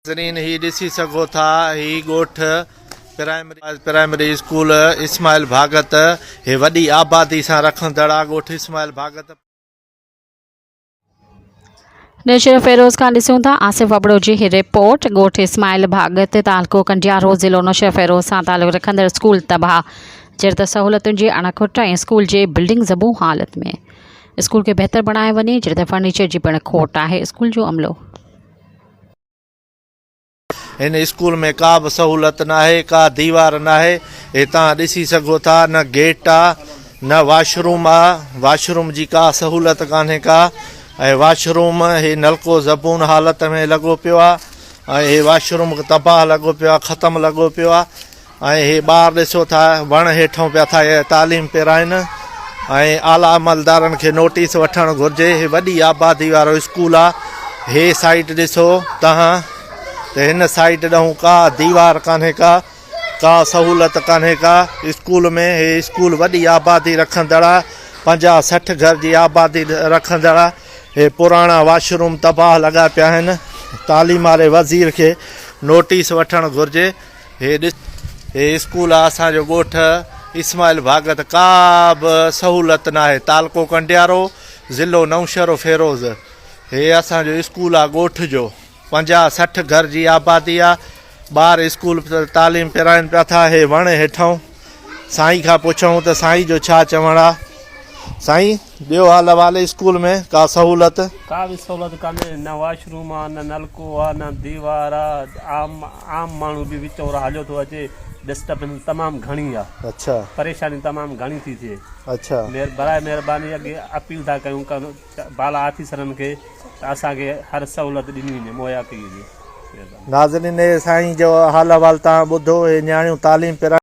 ناظرين هي ڏسي سگهو ٿا هي ڳوٺ primary primary school Ismail Bhagat هي وڏي آبادي سان رکندڙ آ ڳوٺ اسماعيل ڀاڳت. نوشهرو فيروز کان ڏسون ٿا آصف ابڙو جي هي رپورٽ ڳوٺ اسماعيل ڀاڳت تعلقو ڪنڊيارو ضلعو نوشهرو فيروز سان تعلق رکندڙ اسڪول تباهه جڏهن ته سهولتن جي اڻ کٽ ۽ اسڪول جي بلڊنگ زبون حالت ۾ اسڪول کي بهتر بڻايو وڃي جڏهن ته فرنيچر جي پڻ کوٽ آهي اسڪول جو عملو. هن اسڪول ۾ ڪا به سهولت ناهي، ڪا ديوار ناهي، هي توهان ڏسي سگهو ٿا نه گيٽ آ نه واش روم آ، واش روم جي ڪا سهولت ڪانهي ڪا ۽ واش روم هي نلڪو زبون حالت ۾ لڳو پيو آ ۽ هي واش روم تباهه لڳو پيو آ ختم لڳو پيو آ. ۽ هي ٻار ڏسو ٿا وڻ هيٺئون پيا ٿا تعليم پرائن ۽ اعليٰ عملدارن کي نوٽيس وٺڻ گهرجي هي وڏي آبادي وارو اسڪول آ هي سائيٽ ڏسو تهان ته هن سائيٽ ڏهون ڪا ديوار ڪانهي ڪا ڪا سهولت ڪانهي ڪا اسڪول ۾ هي اسڪول وڏي آبادي رکندڙ آ 50 60 گهر جي آبادي رکندڙ آ هي پراڻا واش روم تباهه لڳا پيا آهن تعليم واري وزير کي نوٽيس وٺڻ گهرجي هي ڏس هي اسڪول آ اسان جو ڳوٺ اسماعيل ڀاڳت ڪا به سهولت ناهي تعلقو ڪنڊيارو ضلعو نوشهرو فيروز هي اسان جو اسڪول آ ڳوٺ جو 50 60 گهر جي آبادي آ ٻار اسڪول تعليم پرائن پيا ٿا هي وڻ هيٺئون سائين کان پڇون ته سائين جو ڇا چوڻ آ سائين ڏيو حال احوال اسڪول ۾ ڪا سهولت. ڪا به سهولت ڪانهي نه واش روم آ نه نلڪو آ نه ديوار آ عام عام ماڻهو به وچور هليو ٿو اچي ڊسٽربنس تمام گهڻي آ اڇا پريشاني تمام گهڻي ٿي ٿئي اڇا مهر براء مهرباني اڳي اپيل ٿا ڪيون بالا آفيسرن کي ته اسان کي هر سهولت ڏني وڃي مهيا ڪئي وڃي مهرباني. ناظرين هي سائين جو حال احوال توهان ٻڌو هي نياڻيون تعليم پرائي.